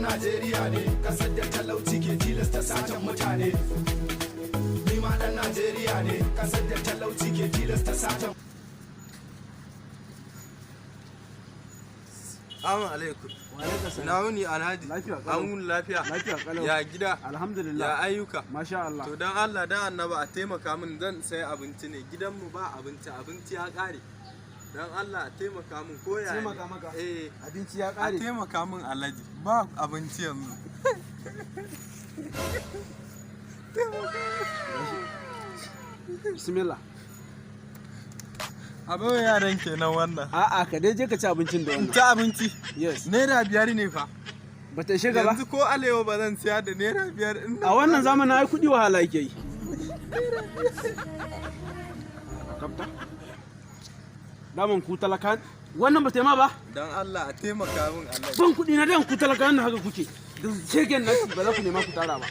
Najeriya ne, kasar da talauci ke tilasta satan mutane. Ni ma dan Najeriya ne, kasar da talauci ke tilasta satan. Assalamu alaikum. Na wuni, Alhaji? Lafiya kalau. An wuni lafiya? Lafiya kalau. Ya gida? Alhamdulillah. Ya ayyuka? Masha Allah. To, dan Allah dan Annaba a taimaka min, zan sai abinci ne. Gidanmu ba abinci, abinci ya ƙare. Dan Allah a taimaka min, ko ya ne? Taimaka maka? Eh. Abinci ya A ƙare. taimaka min, Alhaji. Ba abinci yanzu. Bismillah. Abin yaran kenan wannan. A'a, ka dai je ka ci abincin da In wannan. ci abinci. Yes. ₦5 ne fa. Bata ishe ka ba? Yanzu ko alewa ba zan siya da ₦5 in A wannan zamanin ai kuɗi wahala yake yi. Kafta. Daman ku talaka wannan ba ma ba? Dan Allah a taimaka min, Alhaji. Ban kuɗi na, dan ku talaka na haka kuke. Da shegen nasi ba za ku nema ku tara ba.